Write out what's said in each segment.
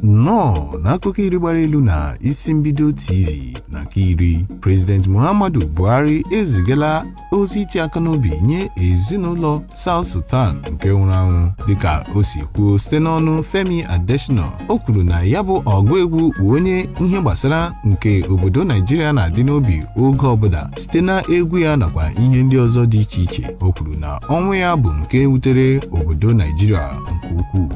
Nnọọ n'akụkọ iri gbara elu na Isi Mbido TV. Na nke iri, President Muhammadu Buhari ezigala ozi iti aka n'obi nye ezinụlọ Sound Sultan nke nwụrụ anwụ. Dịka o si kwuo site n'ọnụ Femi Adesina, o kwuru na ya bụ ọgụ egwu bụ onye ihe gbasara nke obodo Naijiria na-adị n'obi oge ọbụla site na egwu ya nakwa ihe ndị ọzọ dị iche iche. O kwuru na ọnwụ ya bụ nke wutere obodo Naijiria nke ukwuu.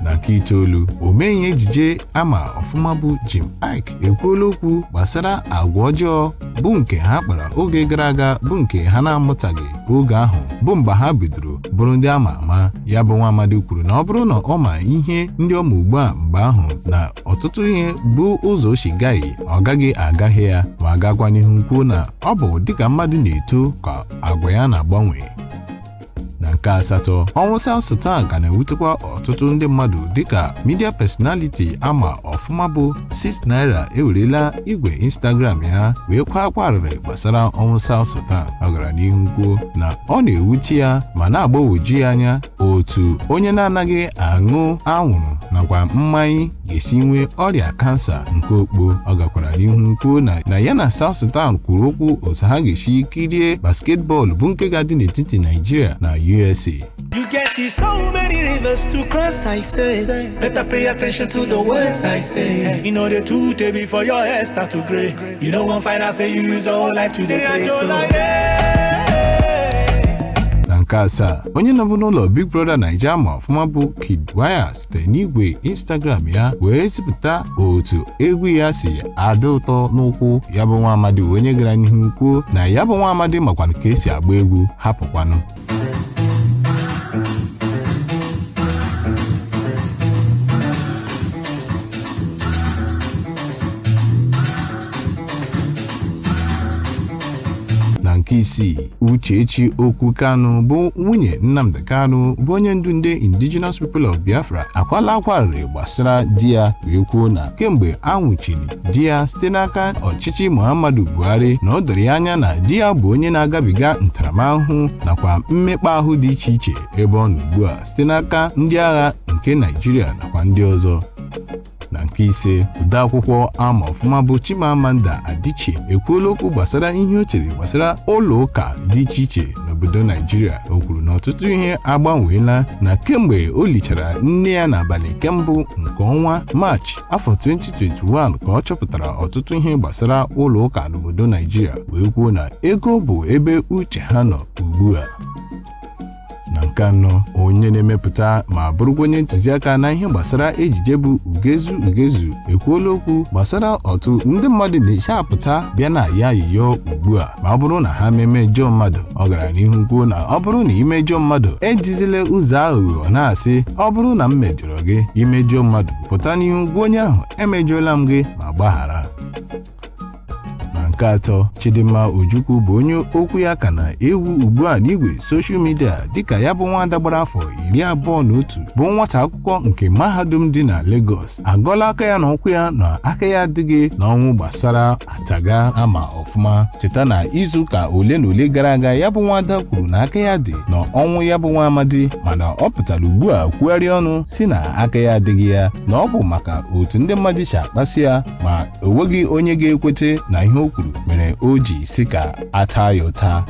Na nke itoolu, omee ihe ejije ama ọfụma bụ Jim Iyke ekwuola okwu gbasara agwa ọjọọ bụ nke ha kpara oge gara aga, bụ nke ha na-amụtaghị oge ahụ bụ mgbe ha bidoro bụrụ ndị ama ama. Ya bụ nwa amadi kwuru na ọ bụrụ na ọ ma ihe ndị ọ ma ugbu a, mgbe ahụ na ọtụtụ ihe bụ ụzọ o si gaghị, ọ gaghị agaghe ya, ma gakwa n'ihu kwuo na ọ bụ dịka mmadụ na-eto ka agwa ya na-agbanwe. Na nke asatọ, ọnwụ Sound Sultan ka na-ewutekwa ọtụtụ ndị mmadụ, dịka media personality ama ọfụma bụ 6 Naira ewerela igwe Instagram ya wee kwa akwa arịrị gbasara ọnwụ Sound Sultan. Ọ gara n'ihu kwuo na ọ na-ewute ya ma na-agbagwoju ya anya otu onye na-anaghị aṅụ anwụrụ nakwa mmanya ga-esi nwee ọrịa kansa nke okpo. Ọ gakwara n'ihu kwuo na ya na Sound Sultan kwuru okwu otu ha ga-esi kirie basketball bụ nke ga-adị n'etiti Naijiria na USA. You get it, so many rivers to cross, I say. Better pay attention to the words I say. You know the truth before your hair start to gray. You don't want find out say you use your whole life to the play. So. Na nke asaa, onye nọbụ n'ụlọ Big Brother Naija ma ọfụma bụ Kiddwaya sitere n'igwe Instagram ya wee zipụta otu egwu ya si adị ụtọ n'ụkwụ. Ya bụ nwa amadi onye gara n'ihu kwuo na ya bụ nwa amadi makwanụ ka esi agba egwu, hapụkwanụ. Na nke isii, Uchechi Okwu Kanu bụ nwunye Nnamdi Kanu, bụ onye ndu ndị Indigenous People of Biafra, akwala akwarịrị gbasara di ya, wee kwuo na kemgbe a nwụchiri di ya site n'aka ọchịchị Muhammadu Buhari, na o doro ya anya na di ya bụ onye na-agabiga ntaramahụhụ nakwa mmekpa ahụ dị iche iche ebe ọ nọ ugbu a site n'aka ndị agha nke Naijiria nakwa ndị ọzọ. Na nke ise, odeakwụkwọ ama ọfụma bụ Chimamanda Adichie ekwuola okwu gbasara ihe o chere gbasara ụlọ ụka dị iche iche n'obodo Naijiria. O kwuru na ọtụtụ ihe agbanweela na kemgbe o lichara nne ya n'abalị nke mbụ nke ọnwa Maachị afọ 2021 ka ọ chọpụtara ọtụtụ ihe gbasara ụlọ ụka n'obodo Naijiria, wee kwuo na ego bụ ebe uche ha nọ ugbu a. Na nke anọ, onye na-emepụta ma bụrụkwa onye ntụziaka na ihe gbasara ejije bụ Ugezu Ugezu ekwuola okwu gbasara otu ndị mmadụ na-echi apụta bịa na ya ayịyọ ugbu a ma ọ bụrụ na ha memejọọ mmadụ. Ọ gara n'ihu kwuo na ọ bụrụ na imejọọ mmadụ, ejizila ụzọ aghụghọ na-asị ọ bụrụ na m mejọrọ gị. Imejọọ mmadụ, pụta n'ihu gwa onye ahụ, "Emejọọla m gị," ma gbaghara. Na nke atọ, Chidimma Ojukwu bụ onye okwu ya ka na-ewu ugbu a n'igwe social media, dịka ya bụ nwada gbara afọ 21 bụ nwata akwụkwọ nke mahadum dị na Lagos agọla aka ya na ụkwụ ya na aka ya adịghị n'ọnwụ gbasara ataga ama ọfụma. Cheta na izuụka ole na ole gara aga, ya bụ nwada kwuru na aka ya dị na ọnwụ ya bụ nwa amadi, mana ọ pụtara ugbu a kwugharịa ọnụ si na aka ya adịghị ya, na ọ bụ maka otu ndị mmadụ si akpasu ya, ma o nweghị onye ga-ekwete na ihe o kwuru mere o ji si ka ata ya ụta.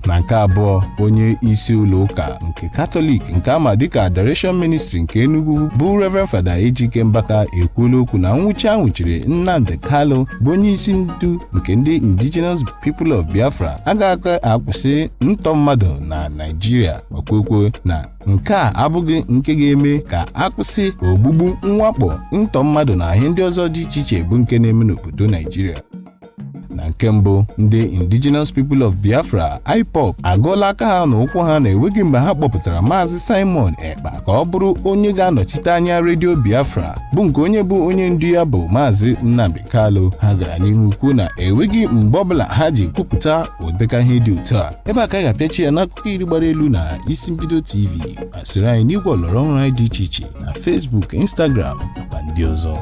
Na nke abụọ, onye isi ụlọ ụka nke Katọlik nke ama dịka Adoration Ministry nke Enugu bụ Reverend Fada Ejike Mbaka ekwuola okwu na nwụchi a nwụchiri Nnamdi Kanu, bụ onye isi ndu nke ndị Indigenous People of Biafra, agaghị akwụsị ntọ mmadụ na Naịjirịa, ma kwekwe na nke a abụghị nke ga-eme ka akwụsị ogbugbu, mwakpo, ntọ mmadụ na ihe ndị ọzọ dị iche iche bụ nke na-eme n'obodo Naịjirịa. Na nke mbụ, ndị Indigenous People of Biafra, IPOB, agụọla aka ha na ụkwụ ha na-enweghị mgbe ha kpọpụtara Maazị Simon Ekpa ka ọ bụrụ onye ga-anọchite anya Redio Biafra, bụ nke onye bụ onye ndu ya bụ Maazị Nnamdi Kanu. Ha gara n'ihu kwuo na enweghị mgbe ọbụla ha ji kwupụta ụdịka ihe dị otu a. Ebe a ka a ga-apịachi ya n'akụkọ iri gbara elu na Isi Mbido TV, ma soro anyị n'igwe ọlọrọ ọhụrụ anyị dị iche iche na Facebook, Instagram nakwa ndị ọzọ.